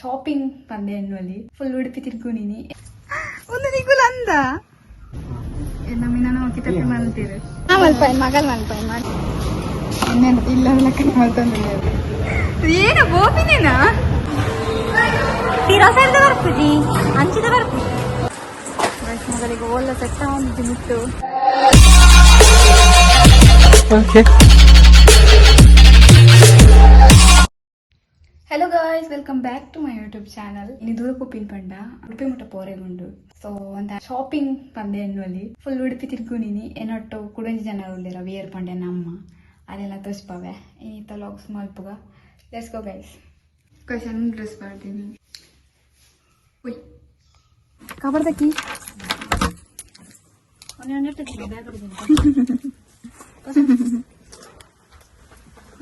Shopping ಪಂದೆ ಎನ್ನುವಲ್ಲಿ full Udupi ತಿರ್ಗುನಿನಿ ಒಂದು ನಿಗುಲ ಅಂದ ನಮ್ಮ ಕಿತಪ್ಪಿ ಮಲ್ತೀರು ಮಲ್ಪಾಯ್ ಮಗಲ್ ಮಲ್ಪಾಯ್ ಇನ್ನೇನು ಇಲ್ಲ ಲೆಕ್ಕ ಮಲ್ತೊಂದಿಲ್ಲ. ಏನು ಗೋಪಿನೇನಾ? ಪಿರೋಸರ್ದ ಬರ್ಪುಜಿ ಅಂಚಿದ ಬರ್ಪುಜಿ. ಮಗಳಿಗೆ ಓಲ್ಲ ಸೆಟ್ ಒಂದು ಮುಟ್ಟು. Okay. Hello guys, welcome back to my YouTube channel. ಇನಿ ದೂರ ಪೋಪಿನ್ ಪಂಡ ಉಡುಪಿ ಮುಟ್ಟ ಪೋರೆಗುಂಡು. ಸೊ ಒಂದ ಶಾಪಿಂಗ್ ಪಂದೆ ಎನ್ನುವಲ್ಲಿ ಫುಲ್ ಉಡುಪಿ ತಿರ್ಗುನಿನಿ. ಏನೊಟ್ಟು ಕುಡೊಂಜಿ ಜನ ಉಲ್ಲೆರ ವಿಯರ್ ಪಂಡೆ ನಮ್ಮ ಅದೆಲ್ಲ ತೋಚ್ಪವೆ ಇನ್ನಿತ್ತ logs ಮಲ್ಪುಗ. Let's go guys. Question dress ಮಾಡ್ತೀನಿ. ಉಯ್ ಕಬರ್ದಕ್ಕಿ.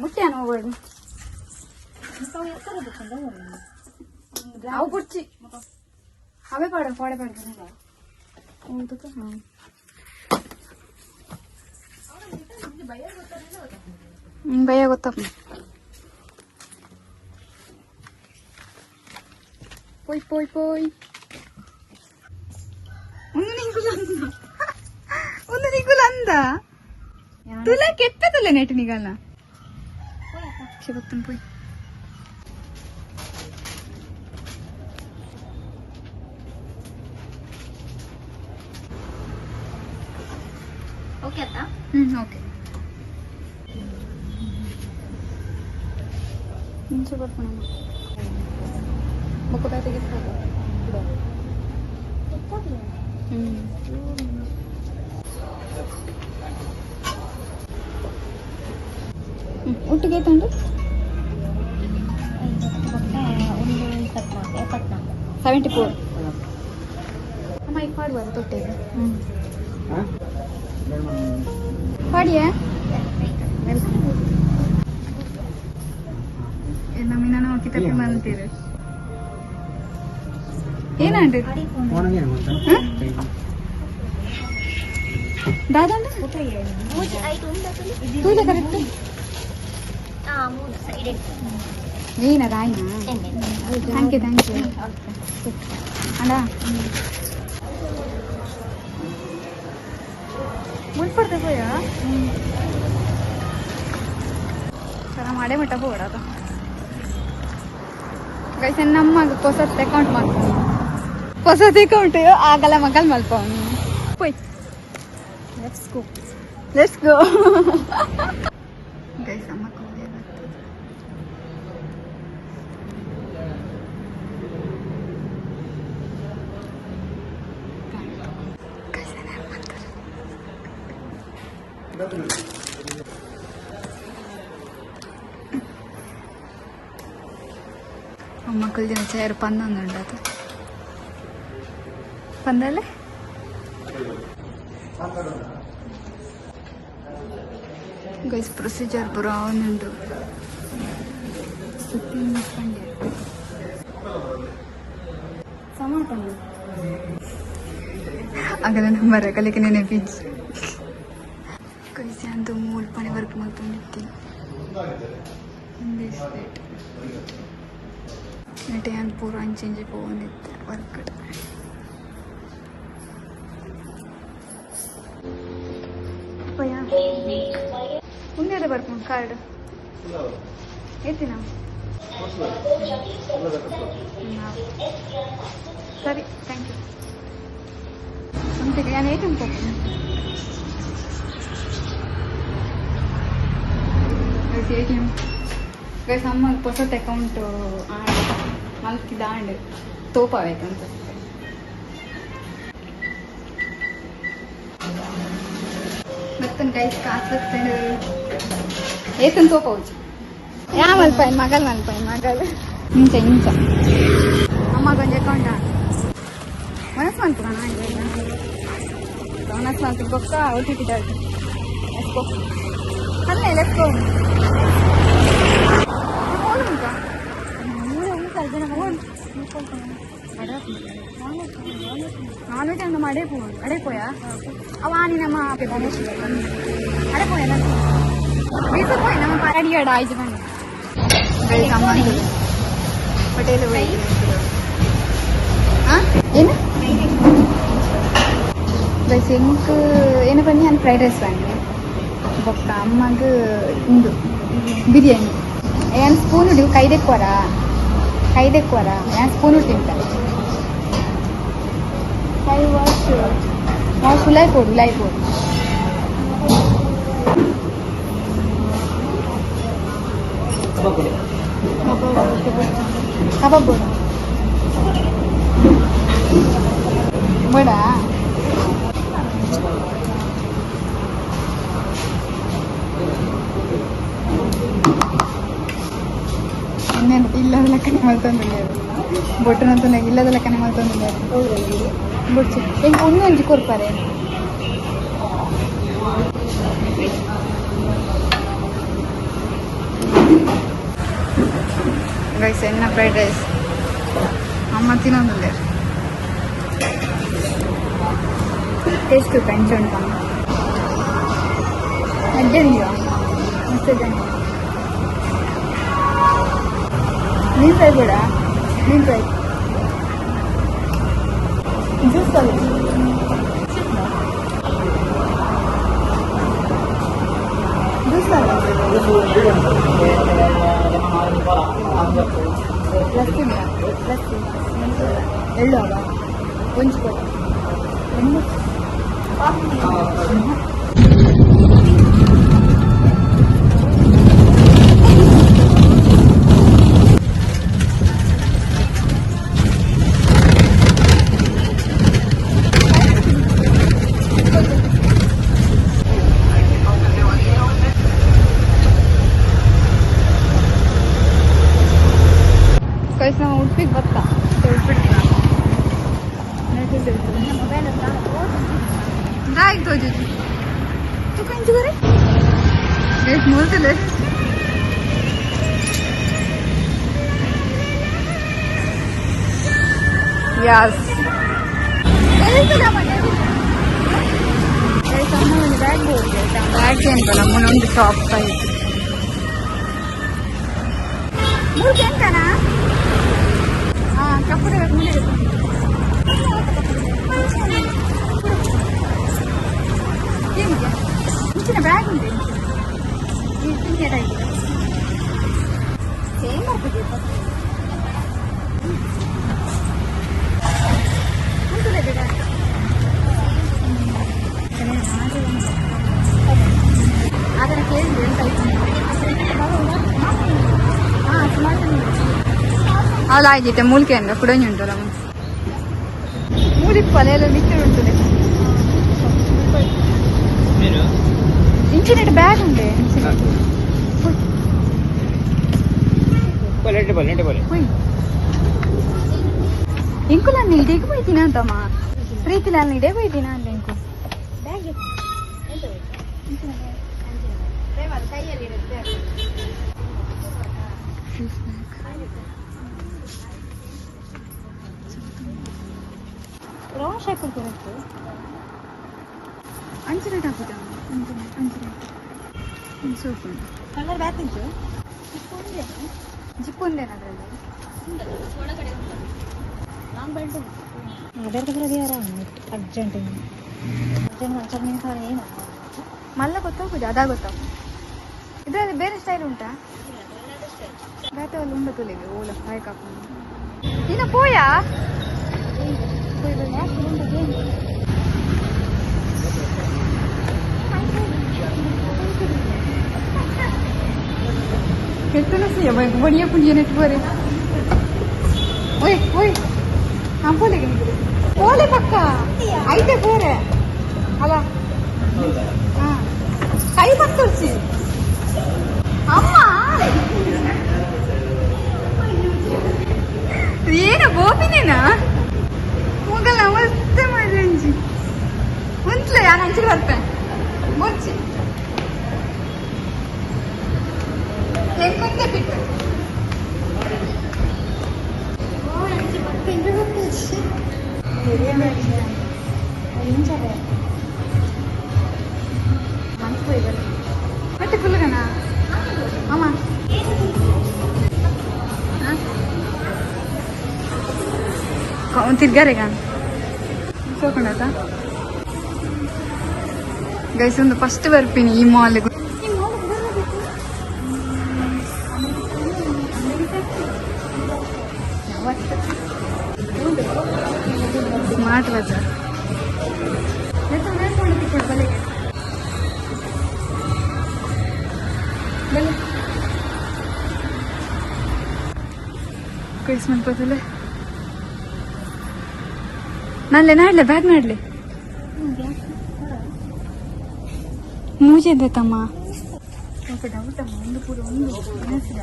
ಮುಟ್ಟ್ಯಾನ ಹೋಗೋದು. ಅವು ಪುಡ್ಚಿ ಅವೇ ಪಾಡ ಪಾಡೆ ಪಾಡ. ಹಾಂ, ಭಯ ಗೊತ್ತಪ್ಪ. ಪೋಯ್ ಪೋಯ್ ಪೋಯ್. ಒಂದು ನಿಂಕುಲ ಅಂದ, ಒಂದು ನಿಂಕುಲ ಅಂದ. ತುಲ ಕೆತ್ತ ತುಲ ನೆಟ್ ನಿಗಲ್ನ ಶಿವತ್ತನ್ ಪೋಯ್. ಓಕೆ ಅತ್ತ. ಹ್ಮ್, ಓಕೆ. ಮುಂಚೆ ಬರ್ಪಣ ಬೊಕ್ಕ ಬೇತೆಗೆ. ಹ್ಮ್ ಹ್ಮ್, ಒಟ್ಟಿಗೆ ತಂಡು. ಒಂದು 24 74. 74. ಅಮ್ಮ ಈಗ ಪಾಡುವ ತೊಟ್ಟೆಗೆ. ಹ್ಞೂ, ಪಾಡಿಯೇ. ನಮ್ಮ ನಾನು ಕಿತಪ್ಪಿ ಮಲ್ತೀರು. ಏನಂడి ದಾದಂಡ ತೂಲೆ ಕರೆಕ್ಟ್. ಮೂರು ಸೈಡ್. ಏನ ರಾಯ್ನ. Thank you, thank you ಅಣ್ಣ. ಮುಲ್ಪಡ್ದೆ ಪೋಯ ಸರ ಮಾಡೇ ಮಟ್ಟ ಹೋಡೋದು ಗೈಸ್. ನಮ್ಮ ಹೊಸತ್ ಅಕೌಂಟ್ ಮಾಡ್ಕೊ, ಹೊಸತ್ ಅಕೌಂಟ್ ಆಗಲ್ಲ ಮಗಲ್ ಮಲ್ಪ ಪೋಯ್. Let's go. Let's go guys. ಅಮ್ಮ ಕೋಲೆ ಬರ್ತದೆ. Guys, ಏನಾರು ಮಾಡ್ತಾರೆ. ಅಮ್ಮ ದಿನ ಚೇರ್ ಪನ್ನೊಂದುಂಡು. ಅದು ಪಂದಲ್ಲೇ. ಗೈಸ್, ಪ್ರೊಸೀಜರ್ ಪೂರ ಆವೊಂದುಂಡು. ಪಂಡೆ ಸಾಮಾನು ಪಂಡು ಆಗಲ್ಲ ನಂಬರ್ ಕಲಿಕೆ ನೆನಪಿಜ್ಜಿ. ಗೈಸ್, ಅಂದು ಮೂಲ್ಪನೆ ವರ್ಕ್ ಮಲ್ತೊಂದಿತ್ತೀನಿ. ಒಂದೇ ಸ್ಲೇಟ್ ನೆಟ್ ಯಾನ್ ಪೂರ ಅಂಚೆಂಚೆ ಪೋವೊಂದಿತ್ತೆ ವರ್ಕ್. ಪೋಯಾ ಉಂದೆದ ಬರ್ಪುಂಡು ಕಾರ್ಡ್ ಏತಿನ. ಸರಿ, thank you. ಅಂತೆಗೆ ನಾನು ಏಟಿಎಂ ಕೊಡ್ತೀನಿ. Guys, ATM guys. ಅಮ್ಮ ಹೊಸತ್ ಅಕೌಂಟ್ ಆಂಡ್ ಮಲ್ತಿದ ಆಂಡ್ ತೋಪಾವೇತಂತ. ಬತ್ತನ್ ಗೈಸ್, ಕಾಸು ಬತ್ತಂಡು. ಏತನ್ ತೋಪೌಚಿ ಯಾ ಮಲ್ಪಾಯ್ ಮಗಲ್ ಮಲ್ಪಾಯ್ ಮಗಲ್ ಇಂಚ ಇಂಚ. ಅಮ್ಮಗೊಂಜಿ ಅಕೌಂಟ್ ಮನಸ್ಸು ಮಲ್ಪುಗಣ. ಮನಸ್ಸು ಮಲ್ತು ಬೊಕ್ಕ ಒ ಟಿ ಪಿ ದಾಟು. Let's go. ಅಲ್ಲೇ let's go. ಉಂಟಾ? ನಾನ್ ವೆಜ್ ಅಂದ ಅಡೆ ಪೋ ಅಡೆ ಪೋಯಾ ಅವ ಆನಿ ನಮ್ಮ ಅಡೆ ಪೋಯ ಬೀಸ ಪೋಯ್ ನಮ್ಮ ಅಡಿಯಾಡ ಆಯ್ತು. ಬನ್ನಿ ಗೈಸ್. ಅಮ್ಮ ಹೋಟೆಲ್ ಏನು ಗೈಸ್ ಎಂಕ್ ಏನು ಬನ್ನಿ ನಾನು ಫ್ರೈಡ್ ರೈಸ್ ಬನ್ನಿ ಬೊಕ್ಕ ಅಮ್ಮಗ್ ಇಂದು ಬಿರಿಯಾನಿ. ಏನು ಸ್ಪೂನ್ ಹಿಡಿವು ಕೈದೆಕ್ವರ ಕೈದೆಕ್ವರ ಏನು ಸ್ಪೂನ್ ತಿಂತ ಕೈ ವಾಶ್ ವಾಶ್ ಉಲಾಯ್ ಕೊಡು ಉಲಾಯ್ ಕೊಡು. ಕಬಾಬ್ ಬೋಡ ಬೇಡ. ಇನ್ನೇನು ಇಲ್ಲದ ಲೆಕ್ಕನೆ ಮಲ್ತೊಂದಿಲ್ಲ ಬೊಟ್ಟನಂತ ಇಲ್ಲದ ಲೆಕ್ಕನೆ ಮಲ್ತೊಂದಿಲ್ಲ ಬೊಡ್ಚಿ ಎಂಕ್ ಒಂದೊಂಜಿ ಕೊರ್ಪಾರೆ. ಗೈಸ್ ಎನ್ನ ಫ್ರೈಡ್ ರೈಸ್ ಅಮ್ಮ ತಿನ್ನೊಂದಿಲ್ಲ. ಟೇಸ್ಟ್ ಕಂಚ ಉಂಟು ಅಡ್ಡಿಯಾ ಮಸ್ತ್ ಇದೆ. ಮೀನು ಫ್ರೈ ಬೇಡ, ಮೀನು ಫ್ರೈ ಜ್ಯೂಸ್ ಅಲ್ಲ. ಜ್ಯೂಸ್ ಅಲ್ಲ. ಲಸ್ಸಿ ಬೇಡ, ಲಸ್ಸಿ ಎಳ್ಳು ಅವ ಒಂಜಿ ಕೊಡ. ಕಳಿಸಿ ನಮ್ಮ ಉಡುಪಿಗೆ ಬತ್ತಾ ಉಡುಪಿ. ಮೊಬೈಲ್ ದಾಗ್ ತೋಜುಜಿ ತು ಕಂಚು ಬರೆ ಗೈಸ್ ಮೂಲ್ತಲೆ. ಯಸ್ ಗೈಸ್ ಅಮ್ಮ ಒಂದು ಬ್ಯಾಗ್ ಬ್ಯಾಗ್ ಏನ್ಬಲ್ಲ ಅಮ್ಮನ ಒಂದು ಟಾಪ್ ಆಯ್ತು ಮೂರು ಎಂತನಾ. ಹಾಂ ಕಪ್ಪು ಮುಂದೆ. ಏನಿದೆ ಮುಂಚಿನ ಬ್ಯಾಗ್ ಉಂಟು ಈ ಸೇಮ್ ಬರ್ತದೆ ಉಂಟುಲೇ ಬೇಡ. ಅದನ್ನ ಕೇಳಿದ್ರೆ ಎಂತ ಆಯ್ತು? ಹಾಂ ಸುಮಾರು ಅಲ್ಲ ಆಯ್ತು ಮೂಲಿಕೆ ಅಂದ ಕುಡಂಜಿ ಉಂಟಲ್ಲ ಮೂಲಿಪ್ಪಲ್ಲ ಎಲ್ಲ ಮಿಕ್ಕಿರ್ ಉಂಟು. ಇಂಚಿನೆಟ್ ಬ್ಯಾಗ್ ಉಂಟೆ. ಹೋಯ್ ಇಂಕುಲ ಇಡೀಗ ಹೋಯ್ತೀನ ಅಂತಮ್ಮ ಪ್ರೀತಿ ನಾನು ಇಡೇ ಹೋಯ್ತೀನ ಅಂದ ಇಂಕು. ಬ್ಯಾಗ್. ರೌಂಡ್ ಶೇಪ್ ಬರುತ್ತೆ. ಅಂಚು ರೇಟ್ ಹಾಕುದ ಅಂಚು ರೇಟ್ ಸೋಪ್ ಉಂಟು. ಕಲರ್ ಬ್ಯಾಕ್ ಉಂಟು. ಜಿಪ್ ಒಂದೇನ ಅದರಲ್ಲಿ? ಒಳಗಡೆ ಉಂಟು, ಲಾಂಗ್ ಬೆಲ್ಟ್ ಉಂಟು. ಬೇರೆ ಯಾರ ಅರ್ಜೆಂಟ್ ಅರ್ಜೆಂಟ್ ಮಂಚ ಏನು? ಮಲ್ಲ ಗೊತ್ತಾಗುದು ಅದಾ ಗೊತ್ತಾಗ. ಇದರಲ್ಲಿ ಬೇರೆ ಸ್ಟೈಲ್ ಉಂಟಾ? ಬೇತೆ ಅಲ್ಲಿ ಉಂಡ ತುಲಿಗೆ ಓಲ ಹಾಯ್ ಕಾಪು ಇನ್ನು ಪೋಯಾ. ಎತ್ತನ ಬಡಿಯ ಪುಂಡಿಯ ನೆಟ್ ಬೋರೆ ಓಯ್ ಓಯ್ ಹಾಂ ಪೋಲೆ ಪೋಲೆ ಪಕ್ಕ ಐತೆ ಬೋರೆ ಅಲ್ಲ. ಹಾ ಕೈ ಪತ್ತೊರ್ಚಿ ಅಮ್ಮ ಏನು ಬೋಪಿನೇನಾ ಮೊಗಲ ಮಸ್ತ್ ಮಾಡಿ ಅಂಜಿ ಉಂಟ್ಲೆ ನಾನು ಅಂಚಿಗೆ ಬರ್ತೆ ಮುಚ್ಚಿ ಹೆಂಗುಂದೆ ಬಿಟ್ಟು. ಮತ್ತೆ ಕುಲ್ಲಗನ ಅಮ್ಮ. ತಿರ್ಗಾರೆ ಗಾನ್ ಸೋಕೊಂಡಾತ ಗೈಸ್ ಒಂದು ಫಸ್ಟ್ ಬರ್ಪಿನಿ ಈ ಮಾಲ್. ಸ್ಮಾರ್ಟ್ ಬಜಾರ್. ಬಲೆ ಕೈಸ್ ಮಲ್ಪದಲ್ಲ ನಾಳೆ ನಾಡ್ಲೆ ಬ್ಯಾಗ್ ನಾಡ್ಲೆ ಮೂಜೆ ತಮ್ಮ. ಸ್ವಲ್ಪ ಡೌಟ್ ಅಮ್ಮ, ಒಂದು ಪೂರ ಒಂದು ಮನಸ್ಸಿದ.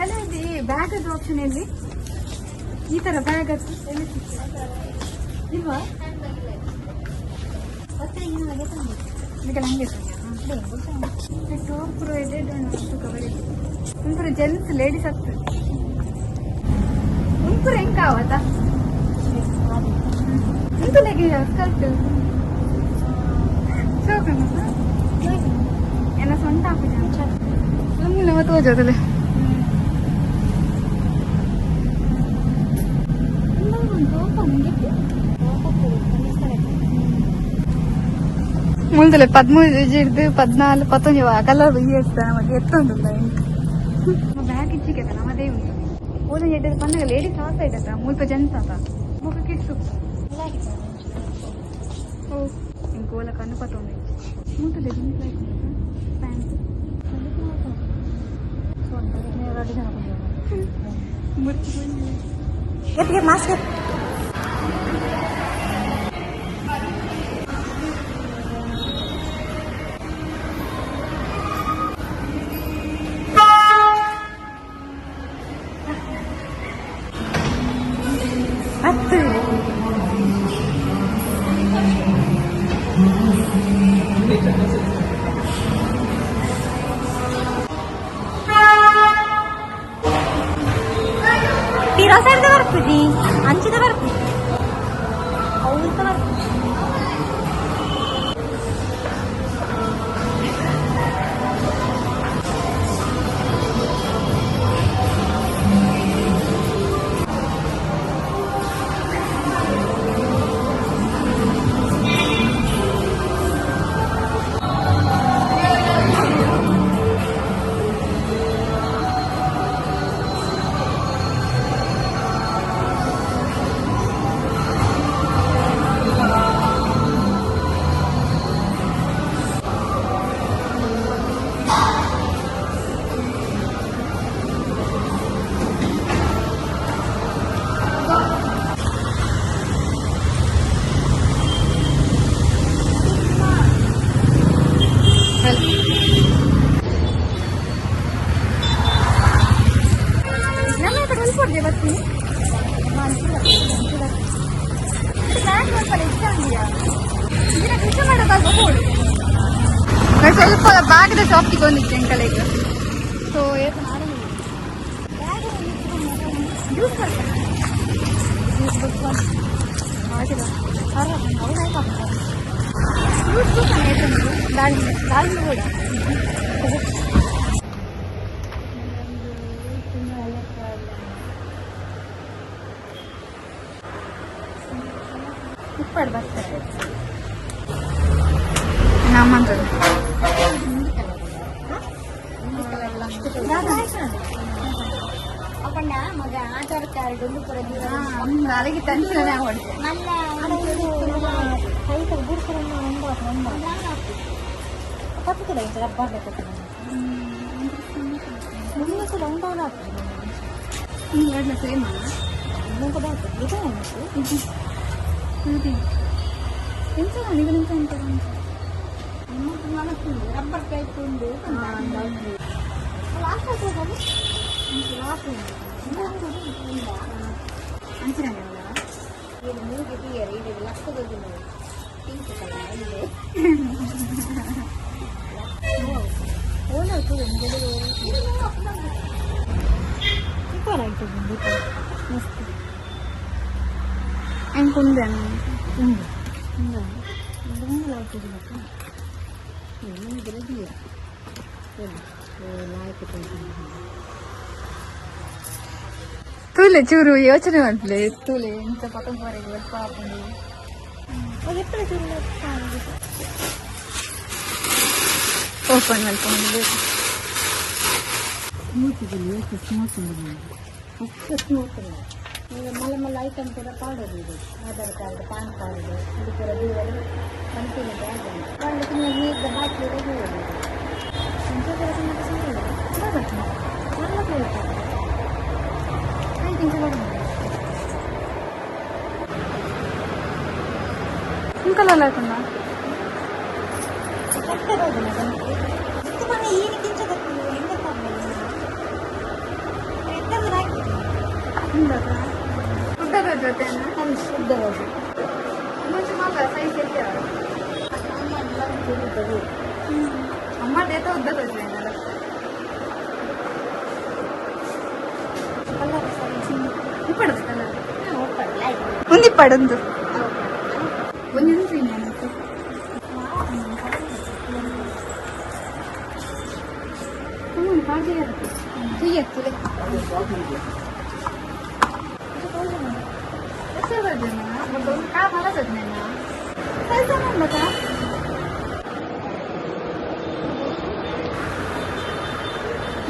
ಹಲೋ, ಇದು ಬ್ಯಾಗ್ ಅದು ಆಪ್ಷನ್ ಎಲ್ಲಿ? ಈ ತರ ಬ್ಯಾಗ್ ಅದು ಎಲ್ಲಿ ಸಿಗ್ತದೆ? ಇಲ್ವಾ? ಇದಕ್ಕೆಲ್ಲ ಹಂಗೆ ಟಾಪ್ ಇದೆ. ಒಂಥರ ಜೆಂಟ್ಸ್ ಲೇಡೀಸ್ ಆಗ್ತದೆ. ಒಂಪುರ ಹೆಂಗ್ ಆವತ್ತ ಇಂತಲೆಗೆ ಸ್ಕರ್ಟ್ ಶೋಕಣ್ಣ ಏನ ಸೊಂಟ ಹಾಕುಜ ನಮ್ಗೆ ತೋಜೋದಲ್ಲ. ಮುಲ್ದಲೆ 13 ಹಿಡ್ದು 14 ಪತ್ತೊಂಜಿ ಕಲರ್ ಇರ್ತದೆ ನಮಗೆ ಎತ್ತೊಂದುಲ್ಲ. ಎಂಕ್ ಬ್ಯಾಗ್ ಇಚ್ಚಿಗೆ ನಮ್ಮದೇ ಉಂಟು. ಓದನ್ ಎಡ್ಡೆ ಪನ್ನಗ ಲೇಡೀಸ್ ಆತ ಇದ್ದತ್ತ ಮುಲ್ಪ ಜೆಂಟ್ಸ್ ಆತ ಬೊಕ ಕಿಡ್ಸ್. ಓ ಇಂಕ್ ಓಲ ಕಣ್ಣು ಪತ್ತೊಂದು ಮುಲ್ತಲೆ ಪ್ಯಾಂಟ್. ಮಾಸ್ಕ್. ಹತ್ತು. ಪಿರೋಸರ್ದ ಬರ್ಪುಜಿ, ಅಂಚಿದ ಬರ್ಪುಜಿ, ಅವ್ತ ಬರ್ಪುಜಿ. ನಮ್ಮ ಕಡೆ ಹೊಲ್ಕೊಡ್ದೆ ಬರ್ತೀನಿ. ಬ್ಯಾಗ್ ಮಲ್ಪಲ್ಲ ಇಷ್ಟ ಅಂದಿಯಾ? ಇದನ್ನ ಕೃಷಿ ಮಾಡೋದಾಗ ಹೋಡು. ಸ್ವಲ್ಪ ಬಾಗದ ಶಾಪ್ ತಗೊಂಡಿದ್ದೆ ಅಂಕಲ್ ಈಗ. ಸೊ ಜ್ಯೂಸ್ ಬರ್ತಾನೆ ಜ್ಯೂಸ್ ದಾಳಿಂಬೆ, ದಾಳಿಂಬೆ ಕೂಡ. ಉಪ್ಪಾಡು ಬರ್ತದೆ ನಮ್ಮಂಥದ್ದು. ಅಪ್ಪಣ್ಣ ಮಗ ಆಧಾರ್ ಕಾರ್ಡ್ ಒಂದು ಪೂರ. ಅಲ್ಲಿಗೆ ಟೆನ್ಷನ್ ಹೊಡೆ. ಮಲ್ಲ ಕೈ ಬುಡ್ಸರ ಒಂದು ಒಂದು ತಪ್ಪು ಇಂಚ ರಬ್ಬರ್ ಮುಂದೆ ಕೂಡ ಉಂಟಾಗ. ಎರಡನೇ ಸೇಮ್. ಮುಂದೆ ಇದು ಎಂತ ಈಗ ನಿಂತ ಉಂಟು. ರಬ್ಬರ್ ಟೈಪ್ ಉಂಡು. ಲಾಸ್ಟ್ ಆಗ್ತದೆ. ಲಾಸ್ಟ್ ಅಂಚಿನ. ಇದು ಮೂಗಿ ತೀಯರ್ ಇದು ಲಕ್ಕದೊಂದು ಪಿಂಕ್ ಕಲರ್ ಇದೆ. ಮಸ್ತ್. ಎಂಕ್ ಉಂದೆ. ಉಂಡು ಉಂಡು ತೂಲೆ ಚೂರು ಯೋಚನೆ ಮಾಡ್ಲೆ ತೂಲೆ ಎಂತ ಪತಂಗ ಪೋರೆಗ್ ಒಲ್ಪ ಆಪುಂಡು. ಎಪ್ಪಡ ಚೂರು. ಓಪನ್ ಮಲ್ಪೊಂದು. Smooth smooth smooth. ಈಗ ಮಲ್ಲ ಮಲ್ಲ ಐಟಮ್ ಕೂಡ ಪಾಡೋದು. ಇದು ಆಧಾರ್ ಕಾರ್ಡ್, ಪಾನ್ ಕಾರ್ಡ್, ಇದು ಪೂರ ದೂರ ಕಂಪಿನ ಬ್ಯಾಗ್ ಉಂಟು. ನೀರ್ದ ಬಾಟ್ಲಿ ದೂರ ಮಲ್ಲ ಕೊಡ್ತಾರೆ. ಐದು ನಿಮಿಷ ಕೊಡು. ಕಲರ್ ಹಾಕೊಂಡ. ಮನೆ ಏನಕ್ಕೆ ಎಂತ? ಉದ್ದದ ಜೊತೆ. ಉದ್ದರೋದು. ಮುಂಚೆ ಮಲ್ಲ ಸೈಜ್. ಅಮ್ಮ ದೇತ ಉದ್ದದ. ಇಪ್ಪಡು ಕಲರ್ ಒಂದಿಪ್ಪಡೊಂದು ಒಂಜಿ ಉಂಟು ಇನ್ನೇನಂತೆ. ಹ್ಞೂ ಪಾಡ್ದೆ ತುಯ್ಯತ್ತುಲೆ.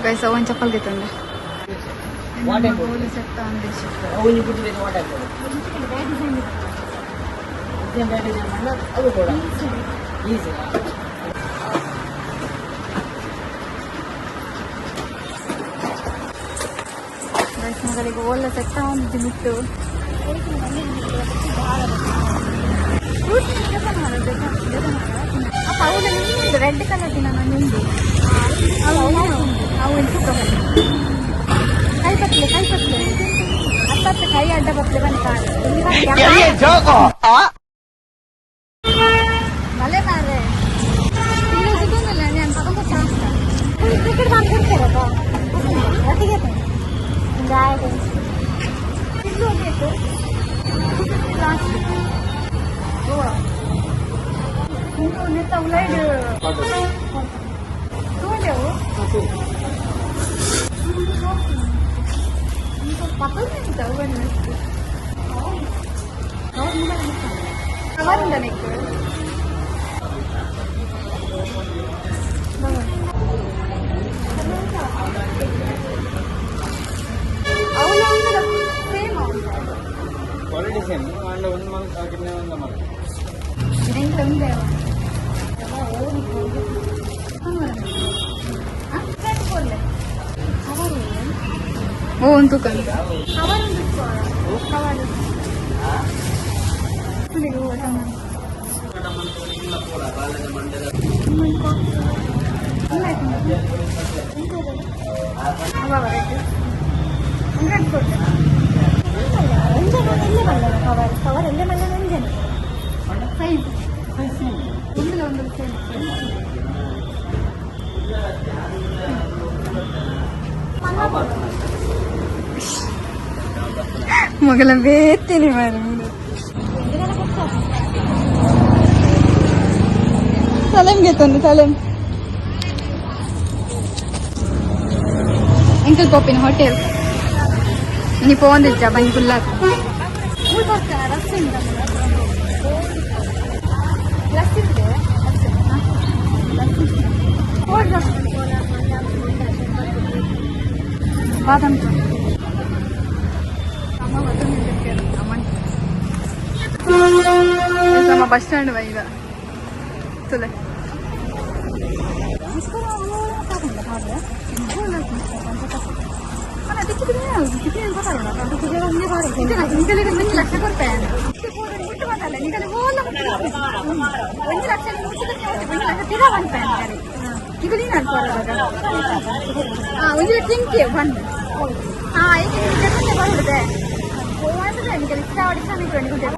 ಗೈಸ್, ಅವನ್ ಚಪ್ಪಲ್ ಗೆತ್ತೊಂಡೆ. ಸೆಟ್ ಅಂದಿച്ചു. ಒಂಜಿ ಪುಟ್ಟಿ ಬೇಕು what ಆಗ್ತದೆ ಅದು ಕೂಡ ಈಸಿ. ಗೈಸ್, ಮೊದಲಿಗೆ ಓಲ್ಲ ಸೆಟ್ ಒಂದು ಬಿಟ್ಟು ರೆಡ್ ಕಲರ್ ದಿನ ನಿಂದು ಅವು ಕೈ ಪತ್ಲೆ, ಕೈ ಪತ್ಲೆ ಅತ್ತತ್ತ ಕೈ ಅಡ್ಡ ಬತ್ಲೆ ಬನ್ನಿ. ಮಲೆ ಮಾರೆ ನಾನು ತಗೊಂಡು. ಕ್ರಿಕೆಟ್ ಬಂದು ಕೊಡ್ತಾರಪ್ಪ ಒಟ್ಟಿಗೆ ಗಾಯಕ. ಲಾಸ್ಟ್ ನೆತ್ತ ಉಲೈಡ್ ತೂಂಡೆವು ಪತ್ತೊಂದು ಅವು ಕವರ್ ಉಂಡ ನೆಕ್. ಅವಳ ಸೇಮ್. ಕ್ವಾಲಿಟಿ ಸೇಮ್ ಅಂಡ್ ಒಂದು ಮಂತ್ ಹಾಕಿದ್ರೆ ಒಂದು ಮಂತ್. ಎಂಕ್ಲ ಉಂಡೆ. ಓ ಒಂದು ತೂಕ. Cover cover. ಕವರ್ ಕವರ್ ಎಲ್ಲ ಮಲ್ಲ ನಂಜನೆ. ಸೈಜ್ ಒಂದಿಲ್ಲ ಒಂದು ಸೇಮ್. ಮಗಳ ಬೇತೀನಿ ಮಾರ. ತಲೆಂಗೆ ತಂದು ತಲೆ ಎಂಕಲ್ ಪೋಪಿನ ಹೋಟೆಲ್ ಇನಿ ಪೋಂದಿಜ್ಜ ಬಂದು ಫುಲ್. ಲಸ್ಸಿ ಲಸ್ಸಿ ಇದೆ. ಲಸ್ಸಿ. ಬಾದಾಮ್. ಅಮ್ಮ ಅಮ್ಮ ನಮ್ಮ ಬಸ್ ಸ್ಟ್ಯಾಂಡ್ ಈಗ ತುಲೆ. ಒಂದು ಲಕ್ಷ ಕೊಡ್ತೇನೆ. ಒಂದು ಲಕ್ಷ, ಒಂದು ಲಕ್ಷ ತಿರ ಬಂತ ಈಗ ನೀನು ಅನ್ಕೋರ. ಒಂದು ಲಕ್ಷ ಇಂಕೆ ಬಂದು ಹಾಂ ಈಗ ಬರುವುದೇ.